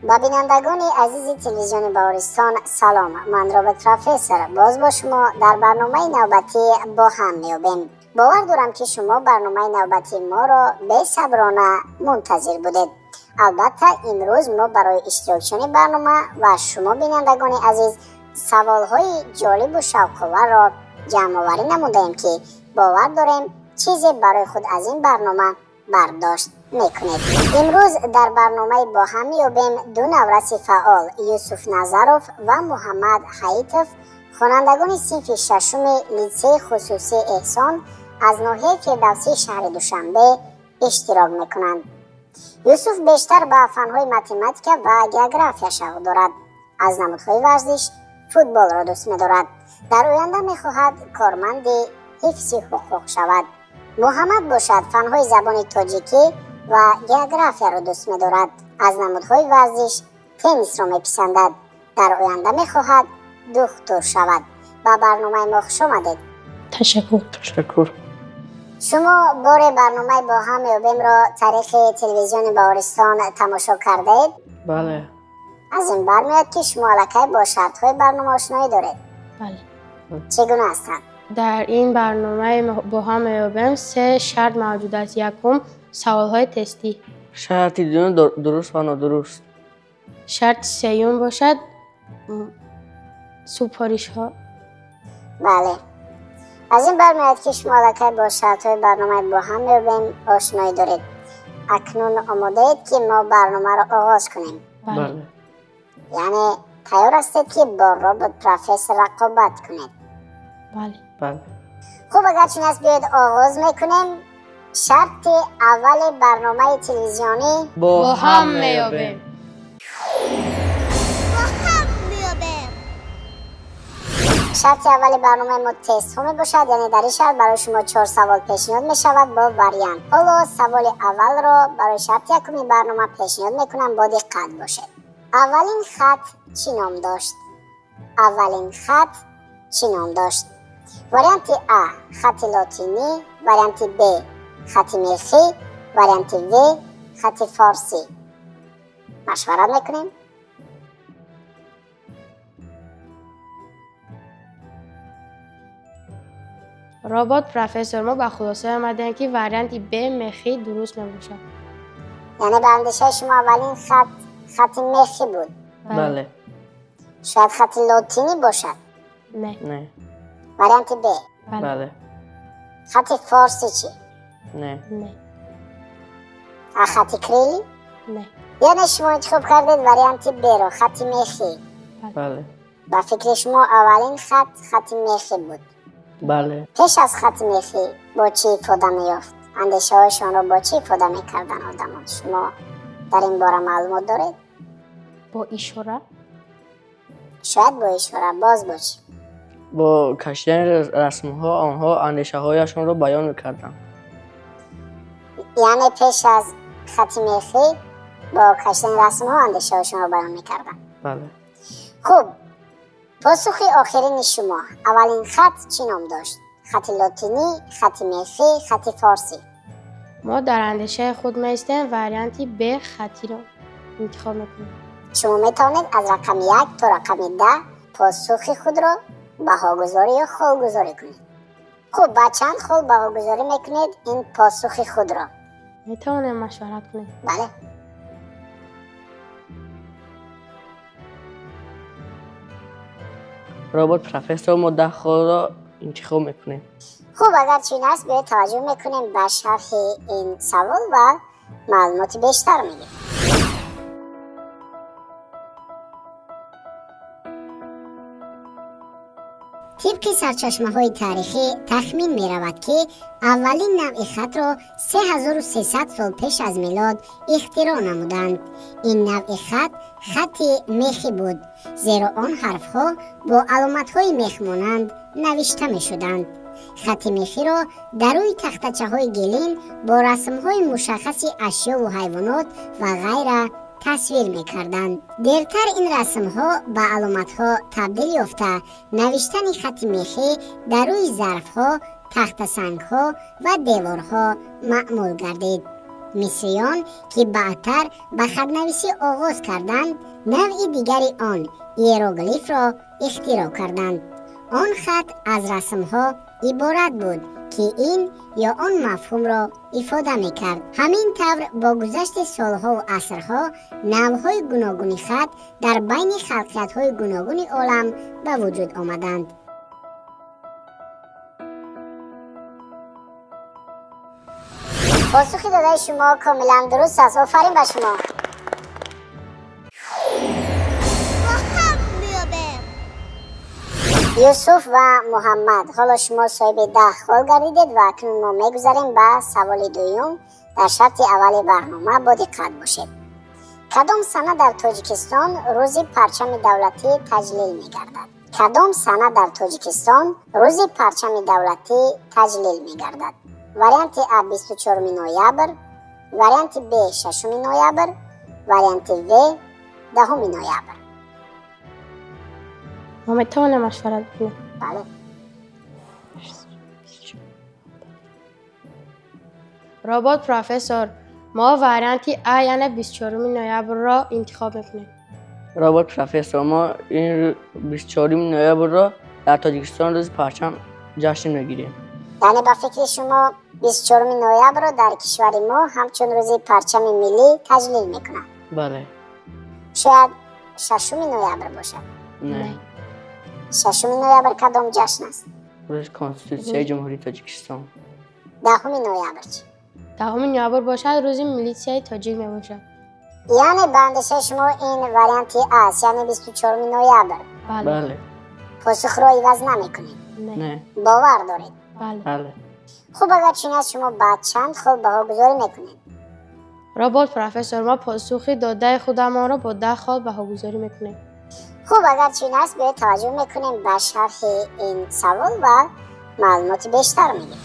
Ба бинандагони азизи телевизиони Баҳористон салом. Ман Робот Профессор боз бо шумо дар барномаи навбатӣ бо ҳам меёбем. Бовар дорам, ки шумо барномаи навбатии моро бесаброна мунтазир будед. Албатта, имрӯз мо барои иштирокчиёни барнома ва шумо бинандагони азиз саволҳои ҷолибу шавқоварро ҷамъоварӣ намудаем, ки бовар дорем чизе барои худ аз ин барнома бардошт мекунед. Имрӯз дар барномаи бо ҳам меёбем ду навраси фаъол Юсуф Назаров ва Муҳаммад Ҳаитов, хонандагони синфи шашуми литсеи хусусии Эҳсон аз ноҳияи Фирдавсии шаҳри Душанбе иштирок мекунанд. Юсуф бештар ба фанҳои математика ва география шавқ дорад. Аз намудҳои варзиш футболро дӯст медорад. Дар оянда мехоҳад корманди ҳифзи ҳуқуқ шавад. Муҳаммад бошад фанҳои забони тоҷикӣ ва географияро дӯст медорад. Аз намудҳои варзиш теннисро меписандад. Дар оянда мехоҳад духтур шавад. Ба барномаи мо хуш омадед. Ташаккур. Ташаккур. Шумо боре барномаи бо ҳам меёбемро тариқи телевизиони Баҳористон тамошо кардаед? Бале. Аз ин бармеояд, ки шумо аллакай бо шартҳои барнома ошноӣ доред. Бале. Чӣ гуна ҳастанд? Дар ин барномаи бо ҳам меёбем се шарт мавҷуд аст. Якум, саволҳои тестӣ. Шарти дуюм, дуруст ва нодуруст. Шарти сеюм бошад супоришҳо. Бале. Аз ин бармеояд, ки шумо аллакай бо шартҳои барномаи бо ҳам меёбем ошноӣ доред. Акнун омодаед, ки мо барномаро оғоз кунем? Бале. Яъне тайёр ҳастед, ки бо Робот Профессор рақобат кунед? Бале. Бале. Хуб, агар чунин аст, биёед оғоз мекунем. Шарти аввали барномаи телевизионӣ бо ҳам меёбем. Бо ҳам меёбем. Шарти аввали барномаи мо тестҳо мебошад, яъне дар ин шарт барои шумо чор савол пешниҳод мешавад бо вариант. Ҳоло саволи аввалро барои шарти якуми барнома пешниҳод мекунам, бо диққат бошед. Аввалин хат чӣ ном дошт? Аввалин хат чӣ ном дошт? Варианти А хати лотинӣ, варианти Б хати мехӣ, варианти В хати форсӣ. Машварат мекунем. Робот Профессор, мо ба хулоса омадем, ки варианти Б мехӣ дуруст мебошад. Яъне ба андешаи шумо аввалин хат хати мехӣ буд? Бале. Шояд хати лотинӣ бошад? Не. Не. Варианти Б. Бале. Хати форсӣ чӣ? Не. Не. А хати крилӣ? Не. Яъне шумо интихоб кардед варианти Б-ро, хати мехӣ. Бале. Ба фикри шумо аввалин хат хати мехӣ буд? Бале. Пеш аз хати мехӣ бо чӣ ифода меёфт? Андешаҳояшонро бо чӣ ифода мекарданд одамон? Шумо дар ин бора маълумот доред? Бо ишора? Шояд бо ишора, боз бо чӣ? Бо кашидани расмҳо онҳо андешаҳояшонро баён мекарданд. Яъне пеш аз хати мехӣ бо кашидани расмҳо андешаҳояшонро баён мекарданд? Бале. Хуб, посухи охирини шумо. Аввалин хат чӣ ном дошт? Хати лотинӣ, хати мехӣ, хати форсӣ? Мо дар андешаи худ меистем, варианти Б хатиро интихоб мекунем. Шумо метавонед аз рақами як то рақами 10 посухи худро баҳогузорӣ ё холгузорӣ кунед. Хуб, ба чанд хол баҳогузорӣ мекунед ин посухи худро? Метавонем машварат кунем. Бале. Робот Профессор, мо 10 холро интихоб мекунем. Хуб, агар чунин аст, биёед таваҷҷӯҳ мекунем ба шарҳи ин савол ва маълумоти бештар мегирем. Тибқи сарчашмаҳои таърихӣ тахмин меравад, ки аввалин навъи хатро 3300 сол пеш аз милод ихтироъ намуданд. Ин навъи хат хати мехӣ буд, зеро он ҳарфҳо бо аломатҳои мехмонанд навишта мешуданд. Хати мехиро дар рӯи тахтачаҳои гилин бо расмҳои мушаххаси ашёву ҳайвонот ва ғайра тасвир мекарданд. Дертар ин расмҳо ба аломатҳо табдил ёфта, навиштани хати мехӣ дар рӯи зарфҳо, тахтасангҳо ва деворҳо маъмул гардид. Мисриён ки баъдтар ба хатнависӣ оғоз карданд, навъи дигари он иероглифро ихтироъ карданд. Он хат аз расмҳо иборат буд ки ин ё он мафҳумро ифода мекард. Ҳамин тавр бо гузашти солҳову асрҳо навъҳои гуногуни хат дар байни халқиятҳои гуногуни олам ба вуҷуд омаданд. Посухи додаи шумо комилан дуруст аст. Офарин ба шумо. Юсуф ва Муҳаммад, ҳоло шумо соҳиби 10 хол гардидед ва акнун мо мегузарем ба саволи дуюм дар шарти аввали барнома. Бо диққат бошед. Кадом сана дар Тоҷикистон рӯзи парчами давлатӣ таҷлил мегардад? Кадом сана дар Тоҷикистон рӯзи парчами давлатӣ таҷлил мегардад? Варианти А 24 ноябр, варианти Б 6 ноябр, варианти В 10 ноябр. Мо метавонем машварат кунем? Бале. Робот профессор, мо варианти А яъне 24 ноябрро интихоб мекунем. Робот профессор, мо ин 24 ноябрро дар Тоҷикистон рӯзи парчам ҷашн мегирем. Яъне ба фикри шумо 24 ноябрро дар кишвари мо ҳамчун рӯзи парчами миллӣ таҷлил мекунанд? Бале. Шояд 6 ноябр бошад? Не. 6 ноябр кадом ҷашн аст? Рӯзи Конститутсияи Ҷумҳурии Тоҷикистон. 10 ноябр чӣ? 10 ноябр бошад рӯзи милитсияи тоҷик мебошад. Яъне ба андешаи шумо ин варианти А, яъне 24 ноябр? Бале. Посухро иваз намекунед? Не. Бовар доред? Бале. Бале. Хуб, агар чунин аст, шумо ба чанд хол баҳогузорӣ мекунед? Робот профессор, мо посухи додаи худамонро бо 10 хол баҳогузорӣ мекунем. Хуб, агар чунин аст, биёед таваҷҷӯҳ мекунем ба шарҳи ин савол ва маълумоти бештар мегирем.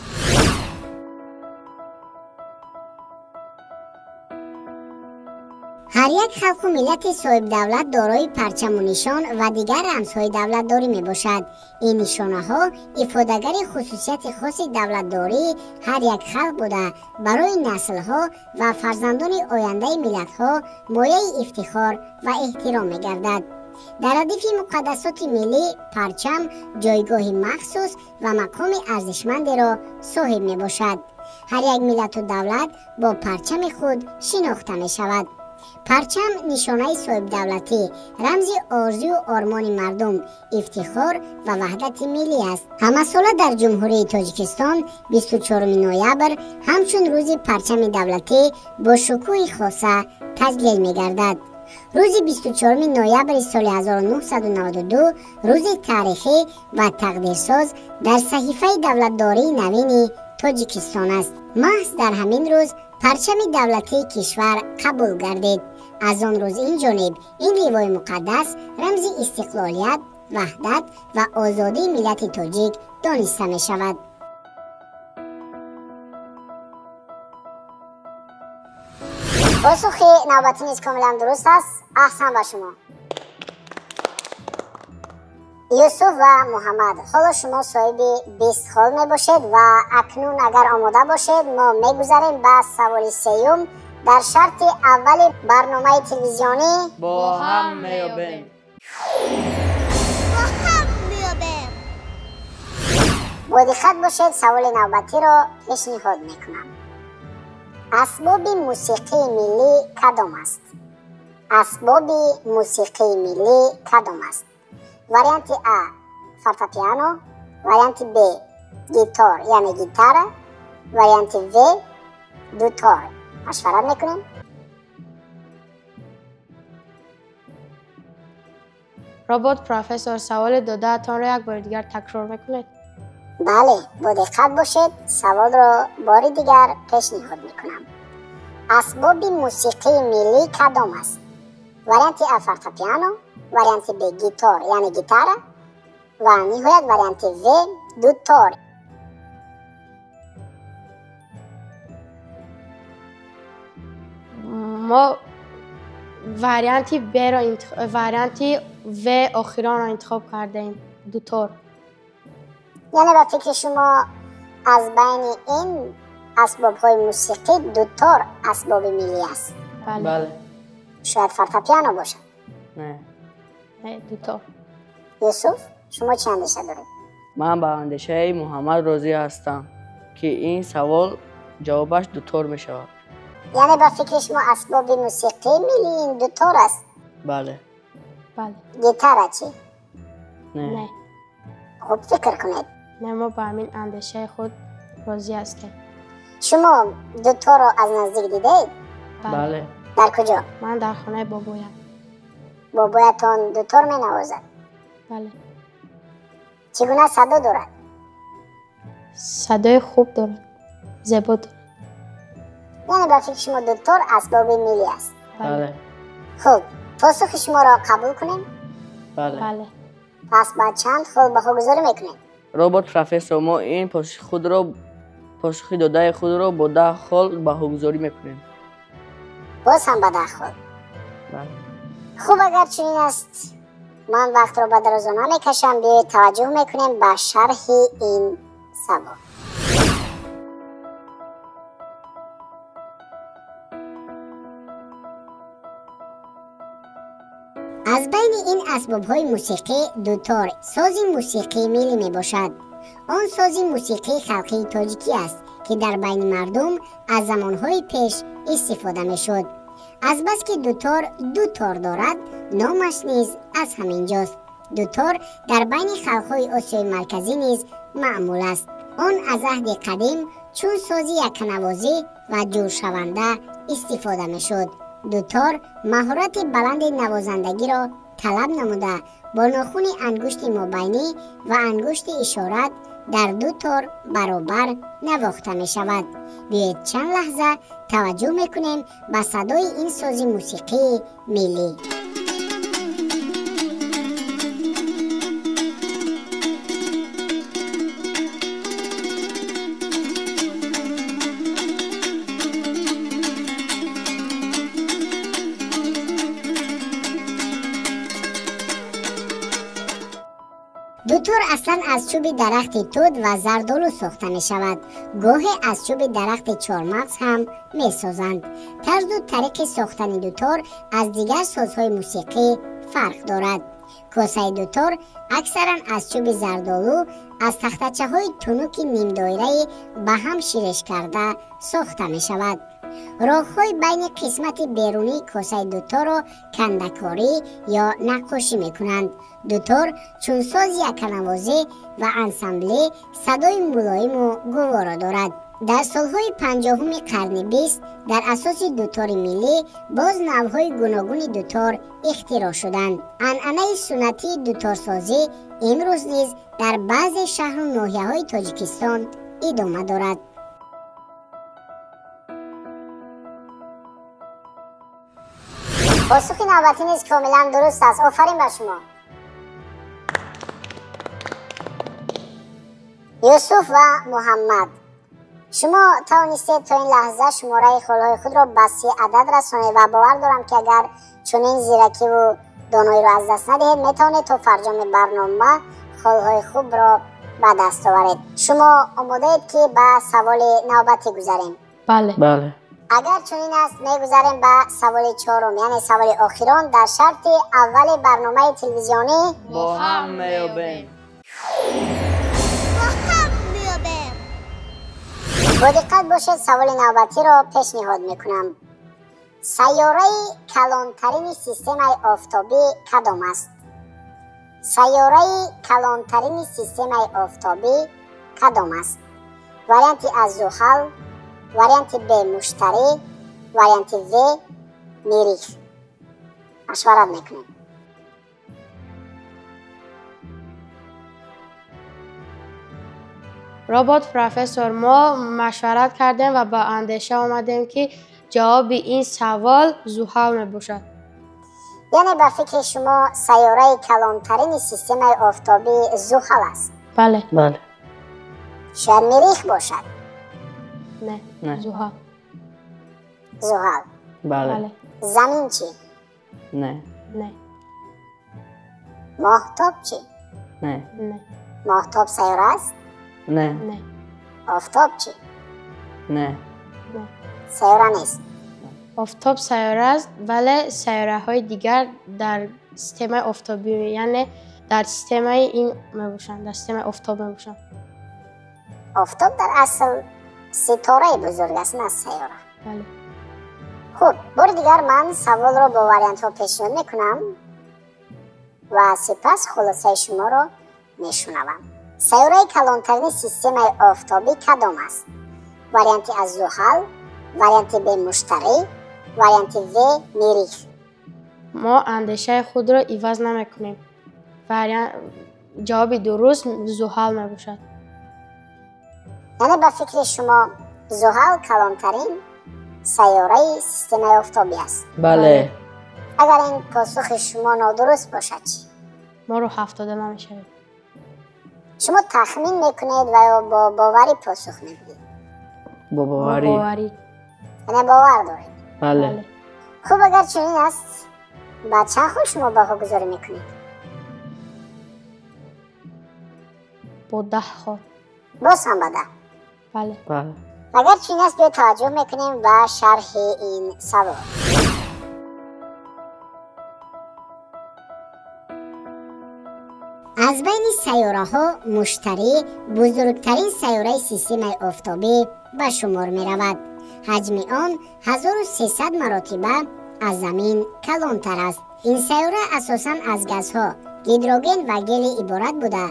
Ҳар як халқу миллати соҳибдавлат дорои парчаму нишон ва дигар рамзҳои давлатдорӣ мебошад. Ин нишонаҳо ифодагари хусусияти хоси давлатдории ҳар як халқ буда, барои наслҳо ва фарзандони ояндаи миллатҳо мояи ифтихор ва эҳтиром мегардад. Дар радифи муқаддасоти миллӣ парчам ҷойгоҳи махсус ва мақоми арзишмандеро соҳиб мебошад. Ҳар як миллату давлат бо парчами худ шинохта мешавад. Парчам нишонаи соҳибдавлатӣ, рамзи орзую ормони мардум, ифтихор ва ваҳдати миллӣ аст. Ҳамасола дар Ҷумҳурии Тоҷикистон 24 ноябр ҳамчун рӯзи парчами давлатӣ бо шукӯҳи хоса таҷлил мегардад. Рӯзи 24 ноябри соли 1992 рӯзи таърихӣ ва тақдирсоз дар саҳифаи давлатдории навини Тоҷикистон аст. Маҳз дар ҳамин рӯз парчами давлатии кишвар қабул гардид. Аз он рӯз ин ҷониб ин ливои муқаддас рамзи истиқлолият, ваҳдат ва озодии миллати тоҷик дониста мешавад. Посухи навбатӣ низ комилан дуруст аст. Аҳсан ба шумо. Юсуф ва Муҳаммад, ҳоло шумо соҳиби 20 хол мебошед ва акнун агар омода бошед, мо мегузарем ба саволи сеюм дар шарти аввали барномаи телевизионӣ Бо ҳам меёбем. Бо ҳам меёбем. Бо диққат бошед, саволи навбатиро пешниҳод мекунам. Асбоби мусиқии миллӣ кадом аст? Асбоби мусиқии миллӣ кадом аст? Варианти А фортепиано, варианти Б гитор, яъне гитара, варианти В дутор. Машварат мекунем? Робот профессор, саволи додаатонро як бори дигар такрор мекунед? Бале, бо диққат бошед, саволро бори дигар пешниҳод мекунам. Асбоби мусиқии миллӣ кадом аст? Варианти А фортепиано, варианти Б гитор, яъне гитара, ва ниҳоят варианти В дутор. Мо варианти Б-ро варианти В охиронро интихоб кардаем, дутор. Яъне ба фикри шумо аз байни ин асбобҳои мусиқӣ дутор асбоби миллӣ аст? Бале. Шояд фортепиано бошад? Не. Не, дутор. Юсуф, шумо чӣ андеша доред? Ман ба андешаи Муҳаммад розӣ ҳастам, ки ин савол ҷавобаш дутор мешавад. Яъне ба фикри шумо асбоби мусиқии миллӣ ин дутор аст? Бале. Бале. Гитара чӣ? Не. Не. Хуб фикр кунед. Не, мо ба ҳамин андешаи худ розӣ ҳастем. Шумо дуторро аз наздик дидаед? Бале. Дар куҷо? Ман дар хонаи бобоям. Бобоятон дутор менавозад? Бале. Чӣ гуна садо дорад? Садои хуб дорад, зебо дорад. Яъне ба фикри шумо дутор асбоби миллӣ аст? Бале. Хуб, посухи шуморо қабул кунем? Бале. Бале. Пас ба чанд хол баҳогузорӣ мекунед? Робот профессор, мо ин посухи додаи худро бо 10 хол баҳогузорӣ мекунем. Боз ҳам ба 10 хол? Бале. Хуб, агар чунин аст, ман вақтро ба дарозо намекашам. Биёед таваҷҷӯҳ мекунем ба шарҳи ин савол. Аз байни ин асбобҳои мусиқӣ дутор сози мусиқии миллӣ мебошад. Он сози мусиқии халқии тоҷикӣ аст, ки дар байни мардум аз замонҳои пеш истифода мешуд. Азбаски дутор ду тор дорад, номаш низ аз ҳамин ҷост. Дутор дар байни халқҳои Осиёи Марказӣ низ маъмул аст. Он аз аҳди қадим чун сози якканавозӣ ва ҷӯршаванда истифода мешуд. Дутор маҳорати баланди навозандагиро талаб намуда, бо нохуни ангушти мобайнӣ ва ангушти ишорат дар ду тор баробар навохта мешавад. Биёед чанд лаҳза таваҷҷӯҳ мекунем ба садои ин сози мусиқии миллӣ. Дутор аслан аз чӯби дарахти тут ва зардолу сохта мешавад. Гоҳе аз чӯби дарахти чормағз ҳам месозанд. Тарзу тариқи сохтани дутор аз дигар созҳои мусиқӣ фарқ дорад. Косаи дутор аксаран аз чӯби зардолу аз тахтачаҳои тунуки нимдоираи ба ҳам ширешкарда сохта мешавад. Роҳҳои байни қисмати берунии косаи дуторро кандакорӣ ё наққошӣ мекунанд. Дутор чун сози якканавозӣ ва ансамблӣ садои мулоиму гуворо дорад. Дар солҳои 50-уми қарни 20 дар асоси дутори миллӣ боз навъҳои гуногуни дутор ихтироъ шуданд. Анъанаи суннатии дуторсозӣ имрӯз низ дар баъзе шаҳру ноҳияҳои Тоҷикистон идома дорад. Посухи навбатӣ низ комилан дуруст аст. Офарин ба шумо. Юсуф ва Муҳаммад, шумо тавонистед то ин лаҳза шумораи холҳои худро ба 30 адад расонед ва бовар дорам, ки агар чунин зиракиву доноиро аз даст надиҳед, метавонед то фарҷоми барнома холҳои хубро ба даст оваред. Шумо омодаед, ки ба саволи навбатӣ гузарем? Бале. Бале. Агар чунин аст, мегузарем ба саволи чорум, яъне саволи охирон дар шарти аввали барномаи телевизионӣ бо ҳам меёбем. Бо ҳам меёбем. Бо диққат бошед, саволи навбатиро пешниҳод мекунам. Сайёраи калонтарини системаи офтобӣ кадом аст? Сайёраи калонтарини системаи офтобӣ кадом аст? Варианти А Зуҳал, варианти Б Муштарӣ, варианти В Мирих. Машварат мекунем. Робот профессор, мо машварат кардем ва ба андеша омадем, ки ҷавоби ин савол Зуҳал мебошад. Яъне ба фикри шумо сайёраи калонтарини системаи офтобӣ Зуҳал аст? Бале. Бале. Шояд Мирих бошад? Не. Не. Зуҳал. Зуҳал. Бале. Бале. Замин чӣ? Не. Не. Моҳтоб чӣ? Не. Не. Моҳтоб сайёра аст? Не. Не. Офтоб чӣ? Не. Сайёра нест. Офтоб сайёра аст, вале сайёраҳои дигар дар системаи офтобӣ, яъне дар системаи ин мебошанд, дар системаи офтоб мебошанд. Офтоб дар асл ситораи бузург аст, на сайёра. Бале. Хуб, бори дигар ман саволро бо вариантҳо пешниҳод мекунам ва сипас хулосаи шуморо мешунавам. Сайёраи калонтарини системаи офтобӣ кадом аст? Варианти А Зуҳал, варианти Б Муштарӣ, варианти В Мирих. Мо андешаи худро иваз намекунем. Ҷавоби дуруст Зуҳал мебошад. Яъне ба фикри шумо Зуҳал калонтарин сайёраи системаи офтобӣ аст? Бале. Агар ин посухи шумо нодуруст бошад чӣ? Мо роҳ афтода намешавем. Шумо тахмин мекунед ва ё бо боварӣ посух мегӯед? Бо боварӣ. Яъне бовар доред? Бале. Хуб, агар чунин аст, ба чанд хол шумо баҳогузорӣ мекунед? Бо 10 хол. Боз ҳам ба 10? Бале. Бале. Агар чунин аст, биё таваҷҷӯҳ мекунем ба шарҳи ин савол. Аз байни сайёраҳо Муштарӣ бузургтарин сайёраи системаи офтобӣ ба шумор меравад. Ҳаҷми он 1300 маротиба аз Замин калонтар аст. Ин сайёра асосан аз газҳо, гидроген ва гелий иборат буда,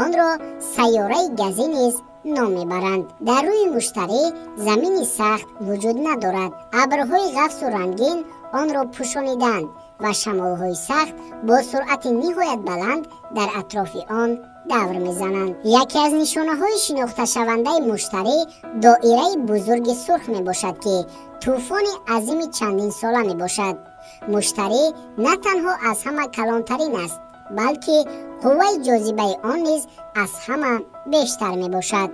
онро сайёраи газӣ низ ном мебаранд. Дар рӯи Муштарӣ замини сахт вуҷуд надорад. Абрҳои ғафсу рангин онро пӯшониданд ва шамолҳои сахт бо суръати ниҳоят баланд дар атрофи он давр мезананд. Яке аз нишонаҳои шинохташавандаи Муштарӣ доираи бузурги сурх мебошад, ки тӯфони азими чандинсола мебошад. Муштарӣ на танҳо аз ҳама калонтарин аст, балки қувваи ҷозибаи он низ аз ҳама бештар мебошад.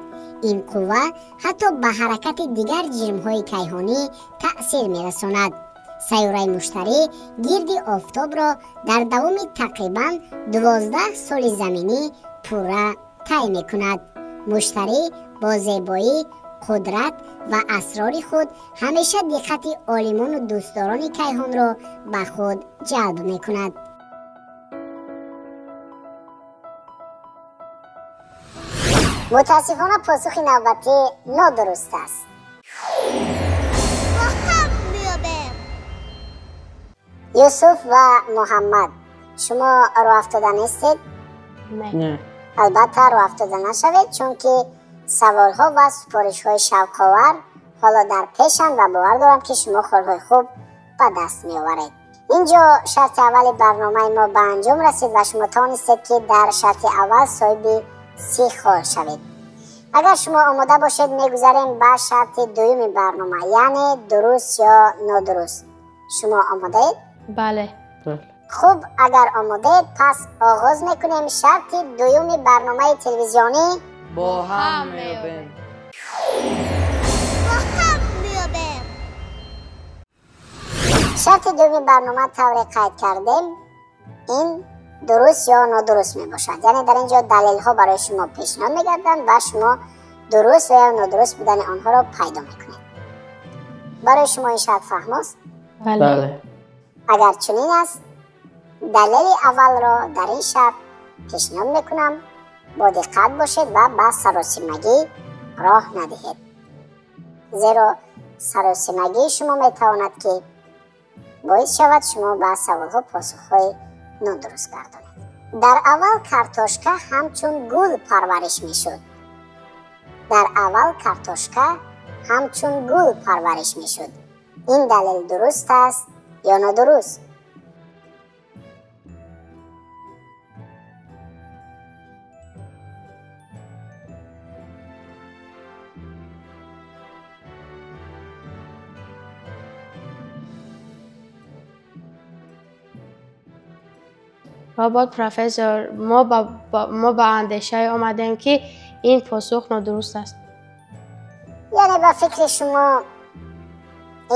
Ин қувва ҳатто ба ҳаракати дигар ҷирмҳои кайҳонӣ таъсир мерасонад. Сайёраи Муштарӣ гирди офтобро дар давоми тақрибан 12 соли заминӣ пурра тай мекунад. Муштарӣ бо зебоӣ, қудрат ва асрори худ ҳамеша диққати олимону дӯстдорони кайҳонро ба худ ҷалб мекунад. Мутаассифона посухи навбатӣ нодуруст аст. Юсуф ва Муҳаммад, шумо роҳ афтода нестед? Не. Албатта роҳ афтода нашавед, чунки саволҳо ва супоришҳои шавқовар ҳоло дар пешанд ва бовар дорам, ки шумо холҳои хуб ба даст меоваред. Инҷо шарти аввали барномаи мо ба анҷом расид ва шумо тавонистед, ки дар шарти аввал соҳиби 30 хол шавед. Агар шумо омода бошед, мегузарем ба шарти дуюми барнома, яъне дуруст ё нодуруст. Шумо омодаед? Бале. Хуб, агар омодаед, пас оғоз мекунем шарти дуюми барномаи телевизионӣ Бо ҳам меёбем. Бо ҳам меёбем. Шарти дуюми барнома тавре қайд кардем, ин дуруст ё нодуруст мебошад. Яъне дар ин ҷо далелҳо барои шумо пешниҳод мегарданд ва шумо дуруст ва ё нодуруст будани онҳоро пайдо мекунед. Барои шумо ин шарт фаҳмост? Бале. Агар чунин аст, далели аввалро дар ин шарт пешниҳод мекунам. Бо диққат бошед ва ба саросимагӣ роҳ надиҳед, зеро саросимагии шумо метавонад, ки боис шавад шумо ба саволҳо посухҳои нодуруст гардонед. Дар аввал картошка ҳамчун гул парвариш мешуд. Дар аввал картошка ҳамчун гул парвариш мешуд. Ин далел дуруст аст ё нодуруст? Робот профессор, мо ба андешае омадем, ки ин посух нодуруст аст. Яъне ба фикри шумо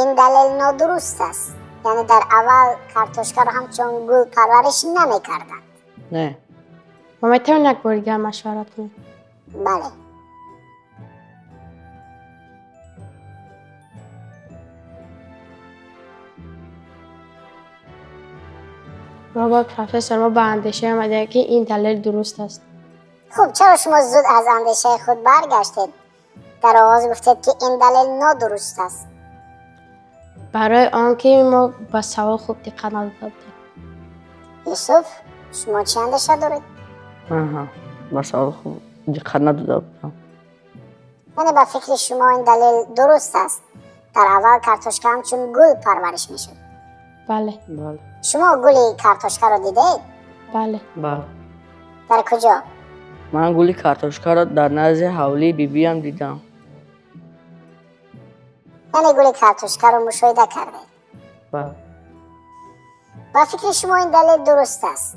ин далел нодуруст аст? Яъне дар аввал картошкаро ҳамчун гул парвариш намекарданд? Не. Мо метавонем як бори дигар машварат кунем? Бале. Робот профессор, мо ба андеша омадем, ки ин далел дуруст аст. Хуб, чаро шумо зуд аз андешаи худ баргаштед? Дар оғоз гуфтед, ки ин далел нодуруст аст. Барои он ки мо ба савол хуб диққат надода будем. Юсуф, шумо чӣ андеша доред? Ман ҳам ба савол хуб диққат надода будам. Яъне ба фикри шумо ин далел дуруст аст? Дар аввал картошка ҳамчун гул парвариш мешуд. Бале. Бале. Шумо гули картошкаро дидаед? Бале. Бале. Дар куҷо? Ман гули картошкаро дар назди ҳавлии бибиям дидам. Яъне гули картошкаро мушоҳида кардед? Бале. Ба фикри шумо ин далел дуруст аст?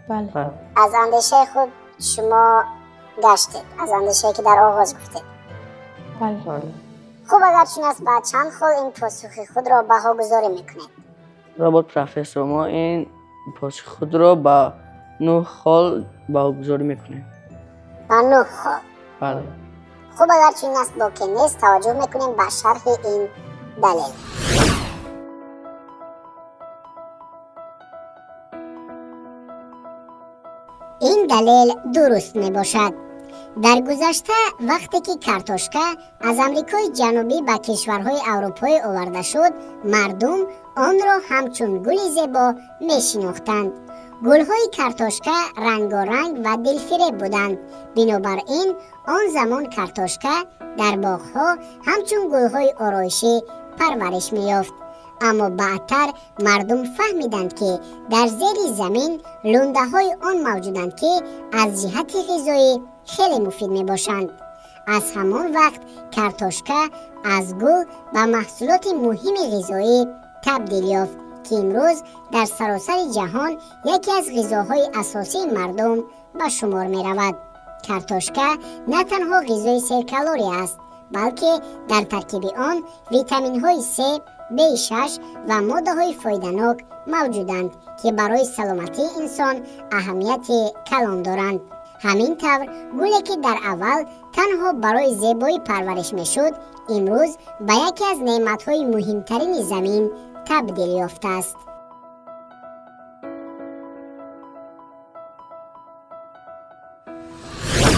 Бале. Бале. Аз андешаи худ шумо гаштед, аз андешае ки дар оғоз гуфтед. Бале. Бале. Хуб, агар чун аст, ба чанд хол ин посухи худро баҳогузорӣ мекунед? Робот профессор, мо ин посухи худро ба 9 хол баҳогузорӣ мекунем. Ба 9 хол? Бале. Хуб, агар чунин аст, бо ки нест, таваҷҷӯҳ мекунем ба шарҳи ин далел. Ин далел дуруст мебошад. Дар гузашта вақте ки картошка аз Амрикои Ҷанубӣ ба кишварҳои Аврупоӣ оварда шуд, мардум онро ҳамчун гули зебо мешинохтанд. Гулҳои картошка рангоранг ва дилфиреб буданд. Бинобар ин, он замон картошка дар боғҳо ҳамчун гулҳои ороишӣ парвариш меёфт. Аммо баъдтар мардум фаҳмиданд, ки дар зери замин лундаҳои он мавҷуданд, ки аз ҷиҳати ғизоӣ хеле муфид мебошанд. Аз ҳамон вақт картошка аз гул ба маҳсулоти муҳими ғизоӣ табдил ёфт, ки имрӯз дар саросари ҷаҳон яке аз ғизоҳои асосии мардум ба шумор меравад. Картошка на танҳо ғизои серкалория аст, балки дар таркиби он витаминҳои С, Б6 ва моддаҳои фоиданок мавҷуданд, ки барои саломатии инсон аҳамияти калон доранд. Ҳамин тавр, гуле ки дар аввал танҳо барои зебоӣ парвариш мешуд, имрӯз ба яке аз неъматҳои муҳимтарини замин табдил ёфтааст.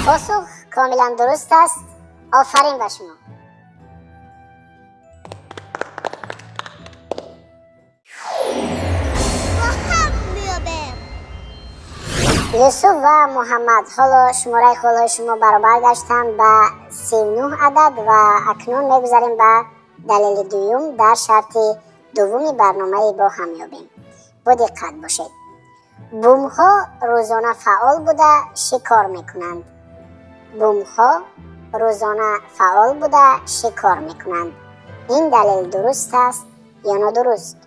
Посух комилан дуруст аст. Офарин ба шумо. Юсуф ва Муҳаммад, ҳоло шумораи холҳои шумо баробар гаштанд ба 39 адад ва акнун мегузарем ба далели дуюм дар шарти дуввуми барномаи бо ҳам ёбем. Бо диққат бошед. Бумҳо рӯзона фаъол буда шикор мекунанд. Бумҳо рӯзона фаъол буда шикор мекунанд. Ин далел дуруст аст ё нодуруст?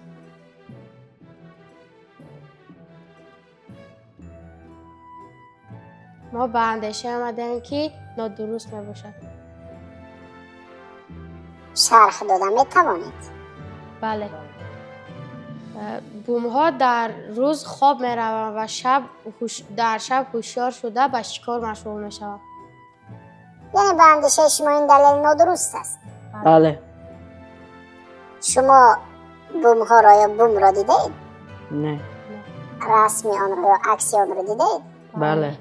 Мо ба андеша омадем, ки нодуруст мебошад. Шарҳ дода метавонед? Бале. Бумҳо дар рӯз хоб мераванд ва дар шаб ҳушёр шуда ба шикор машғул мешаванд. Яъне ба андешаи шумо ин далел нодуруст аст? Бале. Шумо бумҳоро ё бумро дидаед? Не. Расми онро ё акси онро дидаед? Бале.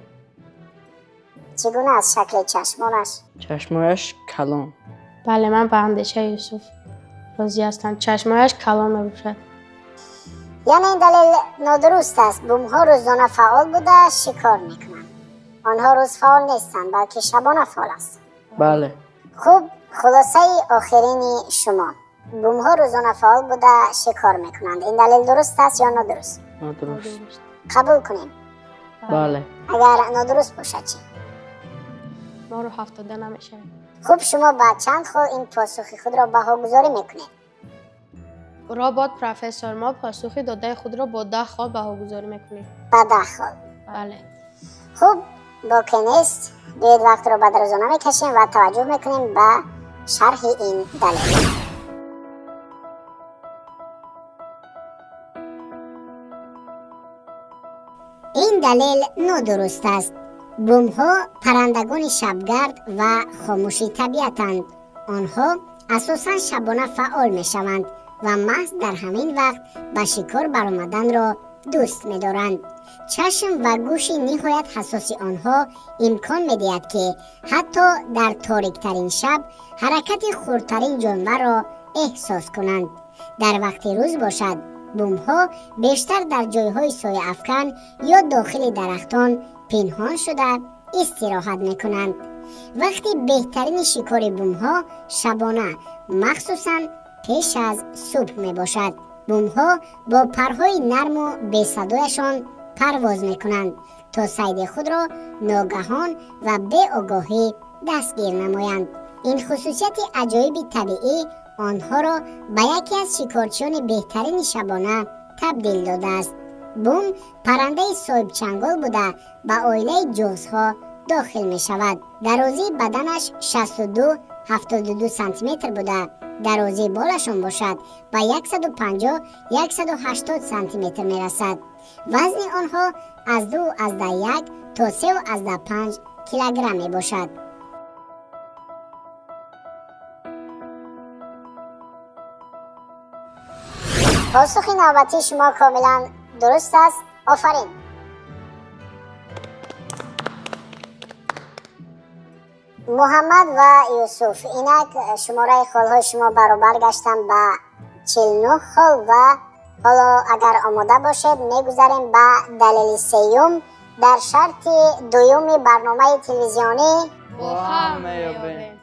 Чӣ гуна аст шакли чашмонаш? Чашмояш калон. Бале, ман ба андешаи Юсуф розӣ ҳастам. Чашмояш калон мебошад. Яъне ин далел нодуруст аст. Бумҳо рӯзона фаъол буда шикор мекунанд. Онҳо рӯз фаъол нестанд, балки шабона фаъол ҳастанд. Бале. Хуб, хулосаи охирини шумо. Бумҳо рӯзона фаъол буда шикор мекунанд. Ин далел дуруст аст ё нодуруст? Нодуруст. Қабул кунем. Бале. Агар нодуруст бошад чӣ? Мо роҳ афтода намешавем. Хуб, шумо ба чанд хол ин посухи худро баҳогузорӣ мекунед? Робот профессор, мо посухи додаи худро бо 10 хол баҳогузорӣ мекунем. Ба 10 хол? Бале. Хуб, боке нест. Биёед вақтро ба дарозона мекашем ва таваҷҷӯҳ мекунем ба шарҳи ин далел. Ин далел нодуруст аст. Бумҳо паррандагони шабгард ва хомӯши табиатанд. Онҳо асосан шабона фаъол мешаванд ва маҳз дар ҳамин вақт ба шикор баромаданро дӯст медоранд. Чашм ва гӯши ниҳоят ҳассоси онҳо имкон медиҳад, ки ҳатто дар ториктарин шаб ҳаракати хурдтарин ҷонварро эҳсос кунанд. Дар вақти рӯз бошад, бумҳо бештар дар ҷойҳои сояафкан ё дохили дарахтон пинҳон шуда истироҳат мекунанд. Вақти беҳтарини шикори бумҳо шабона, махсусан пеш аз субҳ мебошад. Бумҳо бо парҳои нарму бесадояшон парвоз мекунанд, то сайди худро ногаҳон ва беогоҳӣ дастгир намоянд. Ин хусусияти аҷоиби табиӣ онҳоро ба яке аз шикорчиёни беҳтарини шабона табдил додааст. Бум паррандаи соҳибчангол буда, ба оилаи ҷуғзҳо дохил мешавад. Дарозии баданаш 62-72 сантиметр буда, дарозии болашон бошад ба 150-180 сантиметр мерасад. Вазни онҳо аз 2,1 то 3,5 килограмм мебошад. Посухи навбатии шумо комилан дуруст аст. Офарин. Муҳаммад ва Юсуф, инак шумораи холҳои шумо баробар гаштанд ба 49 хол ва ҳоло агар омода бошед мегузарем ба далели сеюм дар шарти дуюми барномаи телевизионӣ бо ҳам меёбем.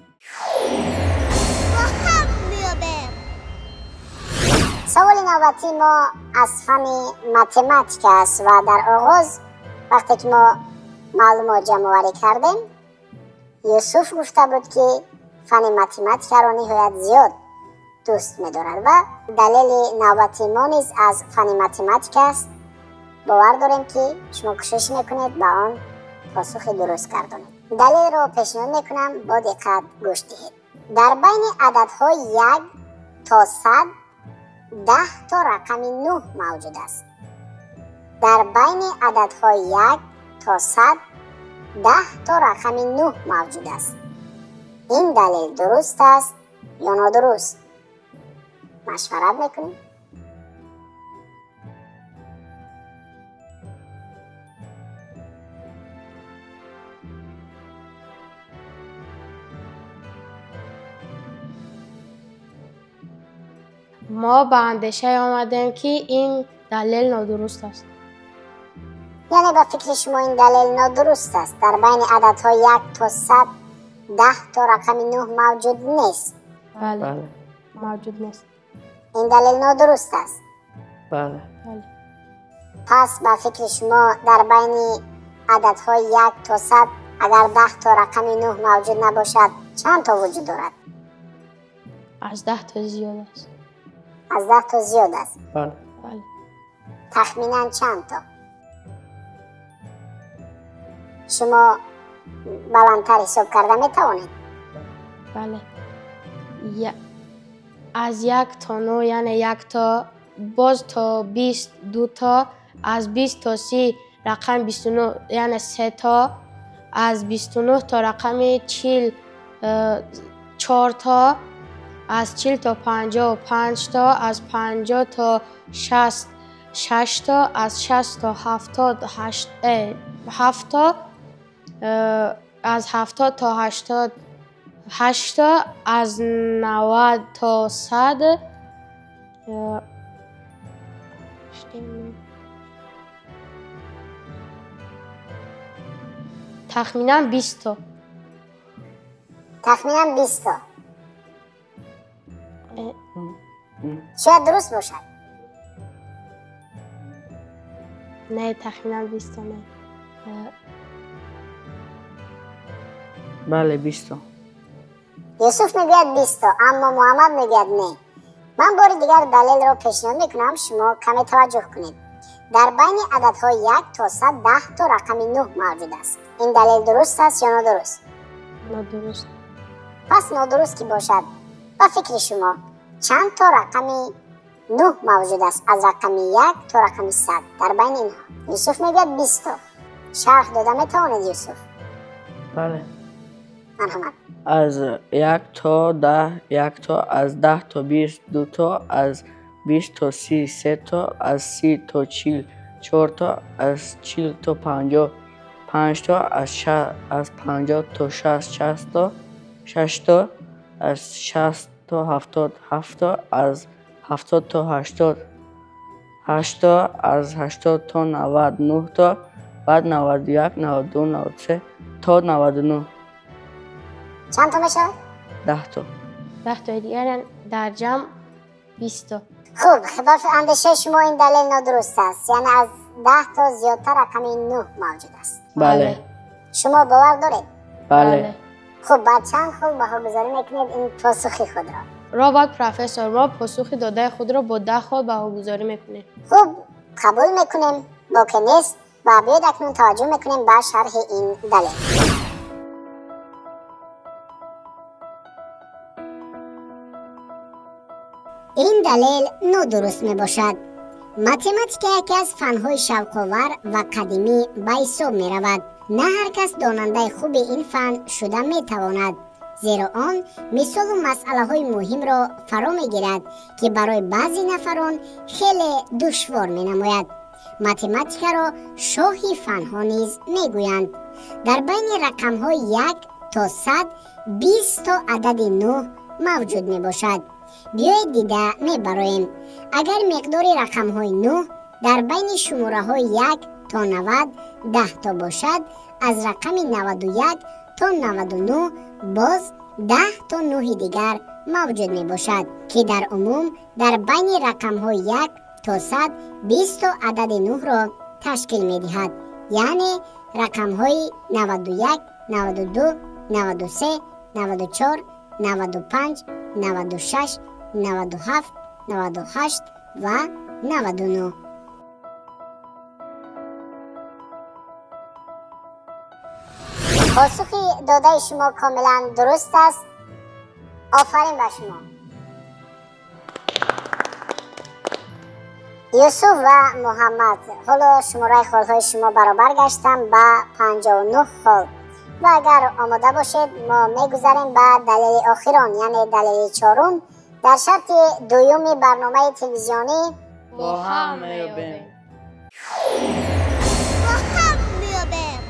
Саволи навбатии мо аз фанни математика аст ва дар оғоз вақте ки мо маълумот ҷамъоварӣ кардем, Юсуф гуфта буд, ки фанни математикаро ниҳоят зиёд дӯст медорад ва далели навбатии мо низ аз фанни математика аст. Бовар дорем, ки шумо кӯшиш мекунед ба он посухи дуруст гардонед. Далелро пешниҳод мекунам, бо диққат гӯш диҳед. Дар байни ададҳои 1 то 100 10 то рақами 9 мавҷуд аст. Дар байни ададҳои 1 то 100 10 то рақами 9 мавҷуд аст. Ин далел дуруст аст ё нодуруст? Машварат мекунем. Мо ба андешае омадем, ки ин далел нодуруст аст. Яъне ба фикри шумо ин далел нодуруст аст. Дар байни ададҳои 1 то 100 10 то рақами 9 мавҷуд нест. Бале, мавҷуд нест. Ин далел нодуруст аст. Бале. Пас ба фикри шумо дар байни ададҳои 1 то 100 агар 10 то рақами 9 мавҷуд набошад, чанд то вуҷуд дорад? Аз 10 то зиёд аст. Аз 10 то зиёд аст. Бале. Бале. Тахминан чанд то? Шумо баландтар ҳисоб карда метавонед? Бале. Аз 1 то 9, яъне 1 то боз то 20 2 то, аз 20 то 30 рақами 29, яъне 3 то, аз 29 то рақами 40 4 то, аз 40 то 55 то, аз 50 то 60 6 то, аз 60 то 70 8 7 то, аз 70 то 80 8 то, аз 90 то 100 тахминан 20 то. Тахминан 20 то. Шояд дуруст бошад. Не, тахминан 20 то не. Бале, 20 то. Юсуф мегӯяд 20 то, аммо Муҳаммад мегӯяд не. Ман бори дигар далелро пешниҳод мекунам, шумо каме таваҷҷӯҳ кунед. Дар байни ададҳои 1 то 100 10 то рақами 9 мавҷуд аст. Ин далел дуруст аст ё нодуруст? Нодуруст. Пас нодуруст ки бошад, ба фикри шумо чанд то рақами 9 мавҷуд аст аз рақами 1 то рақами 100 дар байни инҳо? Юсуф мегӯяд 20 то. Шарҳ дода метавонед, Юсуф? Бале. Марҳамат. Аз 1 то 10 1 то, аз 10 то 20 2 то, аз 20 то 30 3 то, аз 30 то 40 4 то, аз 40 то 50 5 то, аз 50 то 60 6 то, 6 то, аз 60 то 70 7 то, аз 70 то 80 8 то, аз 80 то 90 9 то, баъд 91 92 93 то 99. Чанд то мешавад? 10 то. 10 тои дигар, дар ҷамъ 20 то. Хуб, ба андешаи шумо ин далел нодуруст аст, яъне аз 10 то зиёдтар рақами 9 мавҷуд аст. Бале. Шумо бовар доред? Бале. Хуб, ба чанд хол баҳогузорӣ мекунед ин посухи худро? Робот профессор, мо посухи додаи худро бо 10 хол баҳогузорӣ мекунем. Хуб, қабул мекунем, боке нест ва биёед акнун таваҷҷӯҳ мекунем ба шарҳи ин далел. Ин далел нодуруст мебошад. Математика яке аз фанҳои шавқовар ва қадимӣ ба ҳисоб меравад. На ҳар кас донандаи хуби ин фан шуда метавонад, зеро он мисолу масъалаҳои муҳимро фаро мегирад, ки барои баъзе нафарон хеле душвор менамояд. Математикаро шоҳи фанҳо низ мегӯянд. Дар байни рақамҳои 1 то 100 20 то адади 9 мавҷуд мебошад. Биёед дида мебароем. Агар миқдори рақамҳои 9 дар байни шумораҳои 1 то 90 10 то бошад, аз рақами 91 то 99 боз 10 то 9 дигар мавҷуд мебошад, ки дар умум дар байни рақамҳои 1 то 100 20 то адади 9-ро ташкил медиҳад, яъне рақамҳои 91, 92, 93, 94, 95, 96, 97, 98 ва 99. Посухи додаи шумо комилан дуруст аст. Офарин ба шумо. Юсуф ва Муҳаммад, ҳоло шумораи холҳои шумо баробар гаштанд ба 59 хол. Ва агар омода бошед, мо мегузарем ба далели охирон, яъне далели чорум дар шарти дуюми барномаи телевизионӣ бо ҳам меёбем. Бо ҳам меёбем.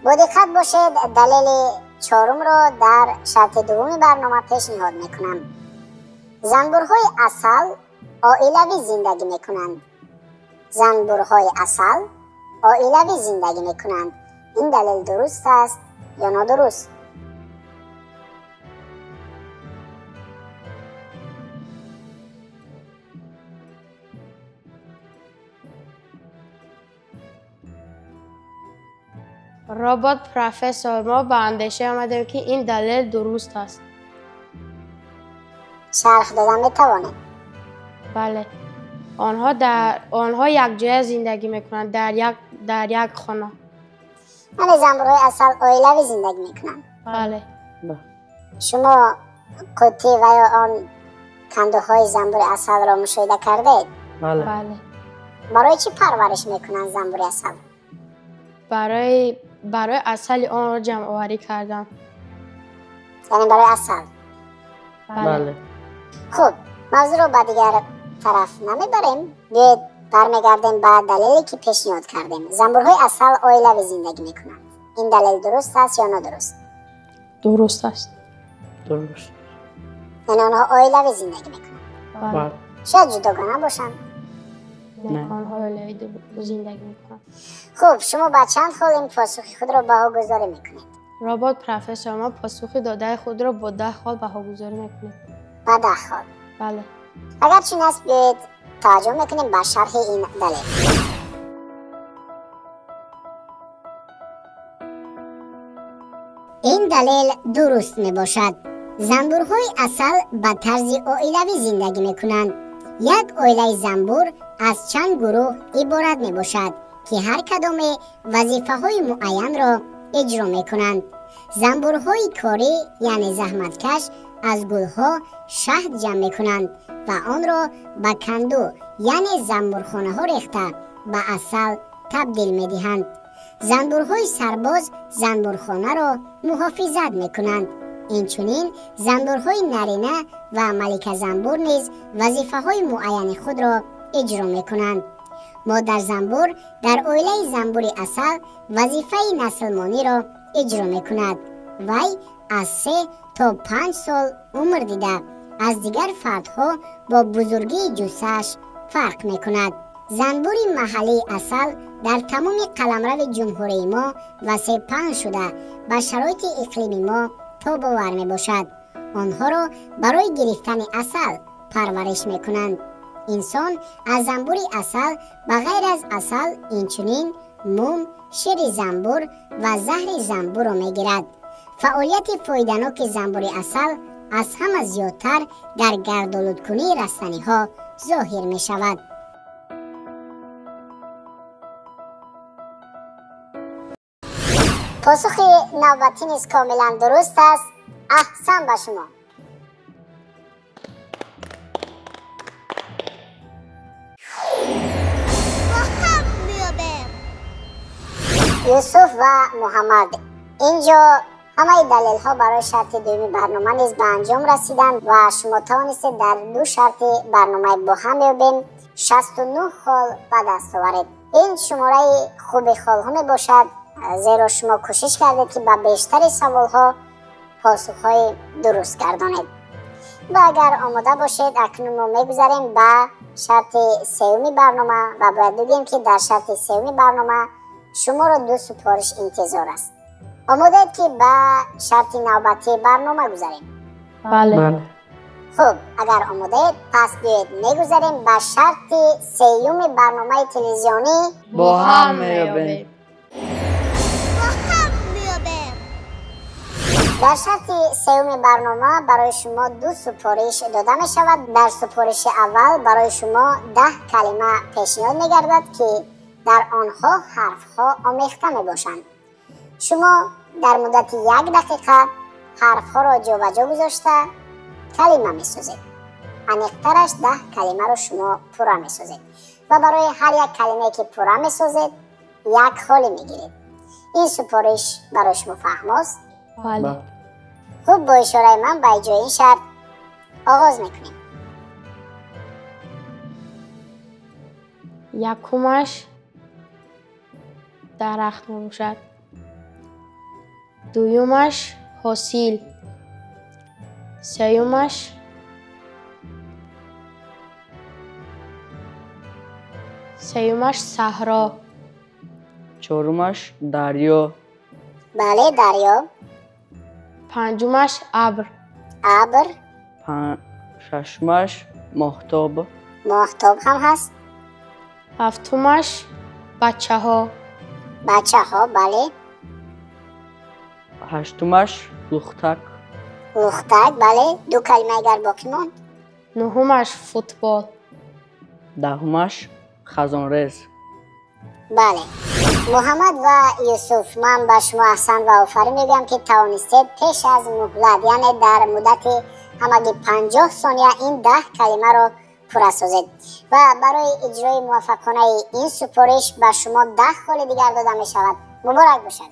Бо диққат бошед, далели чорумро дар шарти дуввуми барнома пешниҳод мекунам. Занбурҳои асал оилавӣ зиндагӣ мекунанд. Занбурҳои асал оилавӣ зиндагӣ мекунанд. Ин далел дуруст аст ё нодуруст? Робот профессор, мо ба андеша омадем, ки ин далел дуруст аст. Шарҳ дода метавонед? Бале. Онҳо якҷоя зиндагӣ мекунанд, дар як хона. Яъне занбурҳои асал оилавӣ зиндагӣ мекунанд? Бале. Шумо қуттӣ ва ё он кандуҳои занбури асалро мушоҳида кардаед? Бале. Бале. Барои чӣ парвариш мекунанд занбури асал? Барои асали онро ҷамъоварӣ кардан. Яъне барои асал? Бале. Хуб, мавзӯъро ба дигар тараф намебарем. Биёед бармегардем ба далеле ки пешниҳод кардем. Занбурҳои асал оилавӣ зиндагӣ мекунанд. Ин далел дуруст аст ё нодуруст? Дуруст аст. Дуруст. Яъне онҳо оилавӣ зиндагӣ мекунанд? Бале. Шояд ҷудогона бошанд? Не, онҳо оилавӣ зиндагӣ мекунанд. Хуб, шумо ба чанд хол ин посухи худро баҳогузорӣ мекунед? Робот профессор, мо посухи додаи худро бо 10 хол баҳогузорӣ мекунем. Ба 10 хол? Бале. Агар чунин аст, биёед таваҷҷӯҳ мекунем ба шарҳи ин далел. Ин далел дуруст мебошад. Занбурҳои асал ба тарзи оилавӣ зиндагӣ мекунанд. Як оилаи занбур аз чанд гурӯҳ иборат мебошад, ки ҳар кадоме вазифаҳои муайянро иҷро мекунанд. Занбурҳои корӣ, яъне заҳматкаш, аз гулҳо шаҳд ҷамъ мекунанд ва онро ба канду, яъне занбурхонаҳо рехта ба асал табдил медиҳанд. Занбурҳои сарбоз занбурхонаро муҳофизат мекунанд. Инчунин занбурҳои нарина ва маликазанбур низ вазифаҳои муайяни худро иҷро мекунанд. Модарзанбур дар оилаи занбури асал вазифаи наслмониро иҷро мекунад. Вай аз 3 то 5 сол умр дида, аз дигар фардҳо бо бузургии ҷуссааш фарқ мекунад. Занбури маҳаллии асал дар тамоми қаламрави ҷумҳурии мо васеъ паҳн шуда, ба шароити иқлими мо тобовар мебошад. Онҳоро барои гирифтани асал парвариш мекунанд. Инсон аз занбури асал ба ғайр аз асал инчунин мум, шири занбур ва заҳри занбурро мегирад. Фаъолияти фоиданоки занбури асал аз ҳама зиёдтар дар гардолудкунии растаниҳо зоҳир мешавад. Посухи навбатӣ низ комилан дуруст аст. Аҳсан ба шумо. Юсуф ва Муҳаммад, инҷо ҳамаи далелҳо барои шарти дуюми барнома низ ба анҷом расиданд ва шумо тавонистед дар ду шарти барномаи бо ҳам меёбем 69 хол ба даст оваред. Ин шумораи хуби холҳо мебошад, зеро шумо кӯшиш кардед, ки ба бештари саволҳо посухҳои дуруст гардонед. Ва агар омода бошед, акнун мо мегузарем ба шарти сеюми барнома ва бояд бигӯем, ки дар шарти сеюми барнома шуморо ду супориш интизор аст. Омодаед, ки ба шарти навбатии барнома гузарем? Бале. Хуб, агар омодаед, пас биёед мегузарем ба шарти сеюми барномаи телевизионӣ бо ҳам меёбем. Дар шарти сеюми барнома барои шумо ду супориш дода мешавад. Дар супориши аввал барои шумо 10 калима пешниҳод мегардад, ки дар онҳо ҳарфҳо омехта мебошанд. Шумо дар муддати 1 дақиқа ҳарфҳоро ҷобаҷо гузошта калима месозед. Аниқтараш 10 калимаро шумо пурра месозед ва барои ҳар як калимае, ки пурра месозед, як холӣ мегиред. Ин супориш барои шумо фаҳмост? Бале. Хуб, бо ишораи ман ба иҷрои ин шарт оғоз мекунем. Якумаш дарахт мебошад, дуюмаш ҳосил, сеюмаш саҳро, чорумаш дарё. Бале, дарё. Панҷумаш абр. Абр. Шашумаш моҳтоб. Моҳтоб ҳам ҳаст. Ҳафтумаш бачаҳо. Бачаҳо, бале. Ҳаштумаш лухтак. Лухтак, бале. Ду калима агар боқӣ монд. Нуҳумаш футбол. Даҳумаш хазонрез. Бале. Муҳаммад ва Юсуф, ман ба шумо аҳсан ва офарин мегӯям, ки тавонистед пеш аз муҳлат, яъне дар муддати ҳамагӣ 50 сония ин 10 калимаро пурра созед ва барои иҷрои муваффақонаи ин супориш ба шумо 10 холи дигар дода мешавад. Муборак бошад.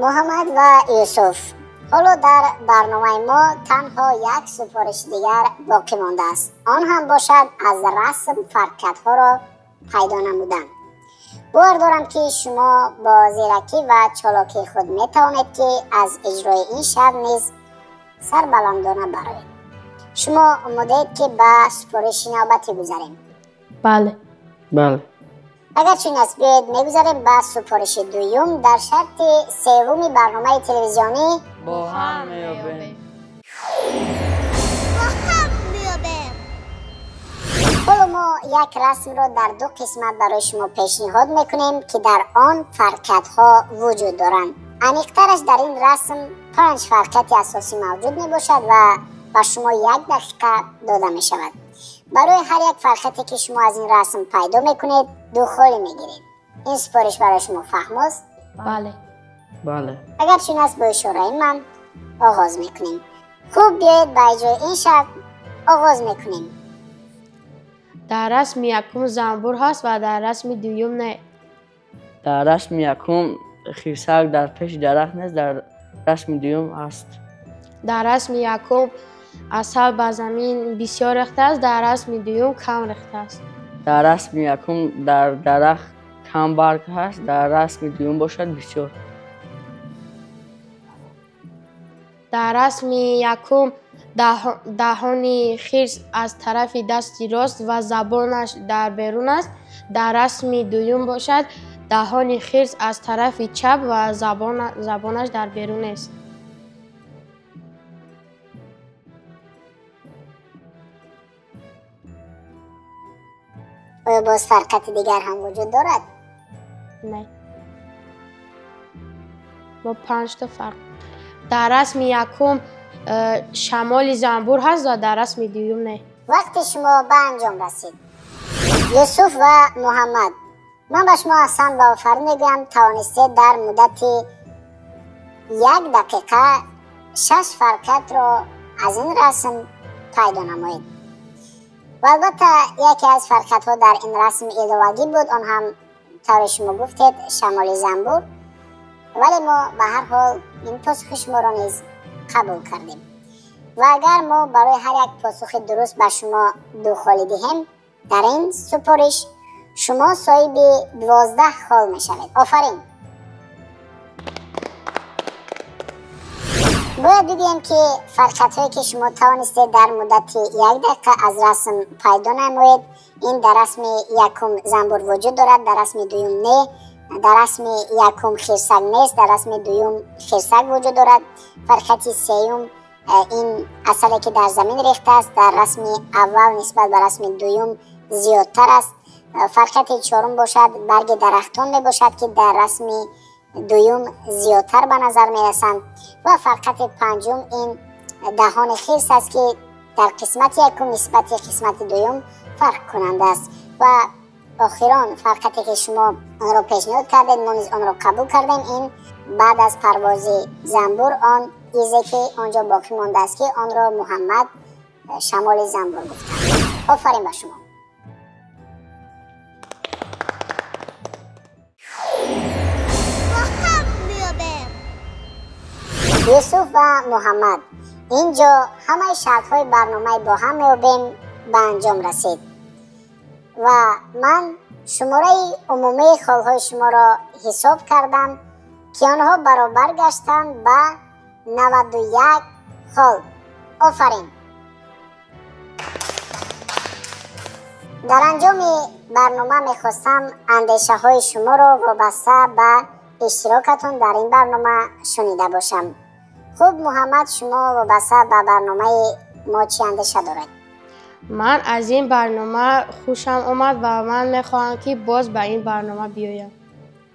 Муҳаммад ва Юсуф, ҳоло дар барномаи мо танҳо як супориши дигар боқӣ мондааст. Он ҳам бошад аз расм фарқиятҳоро пайдо намудан. Бовар дорам, ки шумо бо зиракӣ ва чолокии худ метавонед, ки аз иҷрои ин шарт низ сарбаландона бароед. Шумо омодаед, ки ба супориши навбатӣ гузарем? Бале. Бале. Агар чунин аст, биёед мегузарем ба супориши дуюм дар шарти севуми барномаи телевизионӣ бо ҳам меёбем. Ҳоло мо як расмро дар ду қисмат барои шумо пешниҳод мекунем, ки дар он фарқиятҳо вуҷуд доранд. Аниқтараш дар ин расм 5 фарқияти асосӣ мавҷуд мебошад ва ба шумо 1 дақиқа дода мешавад. Барои ҳар як фарқияте, ки шумо аз ин расм пайдо мекунед, 2 холӣ мегиред. Ин супориш барои шумо фаҳмост? Бале. Бале. Агар чунин аст, бо ишораи ман оғоз мекунем. Хуб, биёед ба иҷрои ин шарт оғоз мекунем. Дар расми якум занбур ҳаст ва дар расми дуюм не. Дар расми якум хирсак дар пеши дарахт нест, дар расми дуюм ҳаст. Дар расми якум асал ба замин бисёр рехтааст, дар расми дуюм кам рехтааст. Дар расми якум дар дарахт кам барг ҳаст, дар расми дуюм бошад бисёр. Дар расми якум даҳони хирс аз тарафи дасти рост ва забонаш дар берун аст. Дар расми дуюм бошад даҳони хирс аз тарафи чап ва забонаш дар берун нест. Оё боз фарқияти дигар ҳам вуҷуд дорад? Не. Мо 5 та фарқ. Дар расми якум шамоли занбур ҳаст ва дар расми дуюм не. Вақти шумо ба анҷом расид. Юсуф ва Муҳаммад, ман ба шумо аҳсан ва офарин мегӯям, тавонистед дар муддати 1 дақиқа 6 фарқиятро аз ин расм пайдо намоед. Ва албатта яке аз фарқиятҳо дар ин расм иловагӣ буд, он ҳам тавре шумо гуфтед шамоли занбур, вале мо ба ҳар ҳол ин посухи шуморо низ қабул кардем. Ва агар мо барои ҳар як посухи дуруст ба шумо 2 холӣ диҳем, дар ин супориш шумо соҳиби 12 хол мешавед. Офарин! Бояд бигӯем ки фарқиятҳое ки шумо тавонистед дар муддати 1 дақиқа аз расм пайдо намоед, ин дар расми якум занбур вуҷуд дорад, дар расми дуюм не, дар расми якум хирсак нест, дар расми дуюм хирсак вуҷуд дорад. Фарқияти сеюм ин асале ки дар замин рехтааст, дар расми аввал нисбат ба расми дуюм зиёдтар аст. Фарқияти чорум бошад барги дарахтон мебошад ки дар расми дуюм зиёдтар ба назар мерасанд. Ва фарқияти панҷум ин даҳони хирс аст ки дар қисмати якум нисбати қисмати дуюм фарқ кунанда аст. Ва охирон фарқияте ки шумо онро пешниҳод кардед, мо низ онро қабул кардем, ин баъд аз парвози занбур он изе ки онҷо боқӣ мондааст ки онро Муҳаммад шамоли занбур гуфтанд. Офарин ба шумо! Юсуф ва Муҳаммад, инҷо ҳамаи шартҳои барномаи бо ҳам меёбем ба анҷом расид ва ман шумораи умумии холҳои шуморо ҳисоб кардам ки онҳо баробар гаштанд ба 91 хол. Офарин! Дар анҷоми барнома мехостам андешаҳои шуморо вобаста ба иштирокатон дар ин барнома шунида бошам. Хуб, Муҳаммад, шумо вобаста ба барномаи мо чӣ андеша доред? Ман аз ин барнома хушам омад ва ман мехоҳам ки боз ба ин барнома биёям.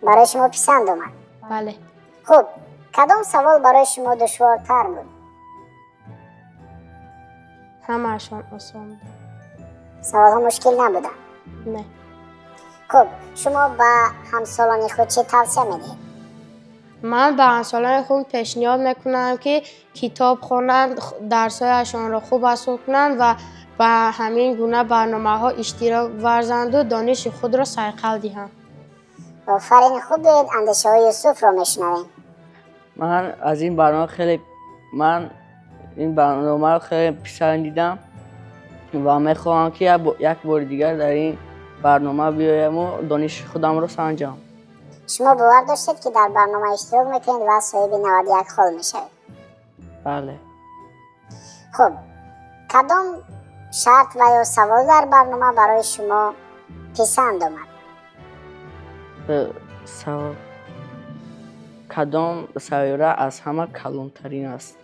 Барои шумо писанд омад? Бале. Хуб, кадом савол барои шумо душвортар буд? Ҳамаашон осон буданд. Саволҳо мушкил набуданд? Не. Хуб, шумо ба ҳамсолони худ чӣ тавсия медиҳед? Ман ба ҳамсолони худ пешниҳод мекунам ки китоб хонанд, дарсҳояшонро хуб азхуд кунанд ва ба ҳамин гуна барномаҳо иштирок варзанду дониши худро сайқал диҳанд. Офарин, хуб, биёед андешаҳои Юсуфро мешунавем. Ман аз ин барнома хеле ман ин барномаро хеле писандидам ва мехоҳам ки як бори дигар дар ин барнома биёяму дониши худамро санҷам. Шумо бовар доштед ки дар барнома иштирок мекунед ва соҳиби 91 хол мешавед? Бале. Хуб, кадом шарт ва ё савол дар барнома барои шумо писанд омад? Савол: кадом сайёра аз ҳама калонтарин аст?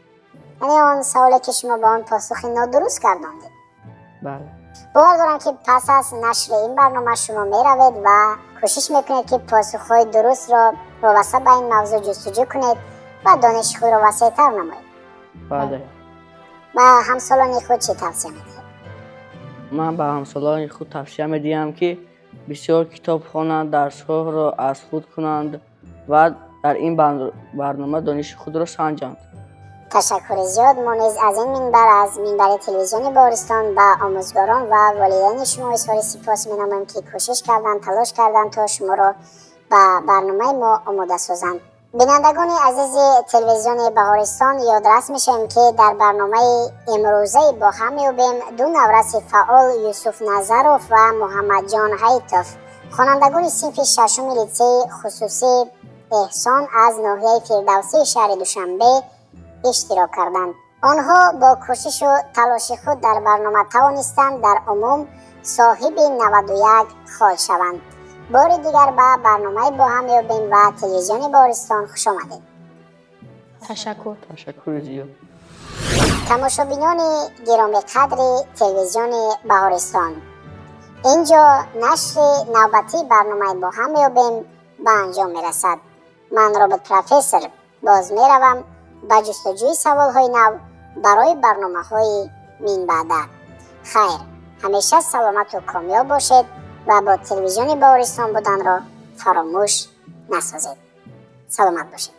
Яъне он саволе ки шумо ба он посухи нодуруст гардондед? Бале. Бовар дорам ки пас аз нашри ин барнома шумо меравед ва кӯшиш мекунед ки посухҳои дурустро вобаста ба ин мавзӯъ ҷустуҷӯ кунед ва дониши худро васеътар намоед. Бале. Ба ҳамсолони худ чӣ тавсия медиҳед? Ман ба ҳамсолони худ тавсия медиҳам ки бисёр китоб хонанд, дарсҳоро аз худ кунанд ва дар ин барнома дониши худро санҷанд. Ташаккури зиёд. Мо низ аз ин минбар, аз минбари телевизиони Баҳористон, ба омӯзгорон ва волидайни шумо изҳори сипос менамоем, ки кӯшиш карданд, талош карданд, то шуморо ба барномаи мо омода созанд. Бинандагони азизи телевизиони Баҳористон, ёдрас мешавем, ки дар барномаи имрӯзаи «Бо ҳам меёбем» ду навраси фаъол, Юсуф Назаров ва Муҳаммадҷон Ҳайтов, хонандагони синфи шашуми литсеи хусусии «Эҳсон» аз ноҳияи Фирдавсии шаҳри Душанбе иштирок карданд. Онҳо бо кӯшишу талоши худ дар барнома тавонистанд дар умум соҳиби 91 хол шаванд. Бори дигар ба барномаи «Бо ҳам меёбем» ва телевизиони Баҳористон хуш омадед. Ташаккур. Ташаккури зиёд. Тамошобинони гиромиқадри телевизиони Баҳористон, инҷо нашри навбатии барномаи «Бо ҳам меёбем» ба анҷом мерасад. Ман, робот профессор, боз меравам ба ҷустуҷӯи саволҳои нав барои барномаҳои минбаъда. Хайр, ҳамеша саломату комёб бошед ва бо телевизиони Баҳористон буданро фаромӯш насозед. Саломат бошед.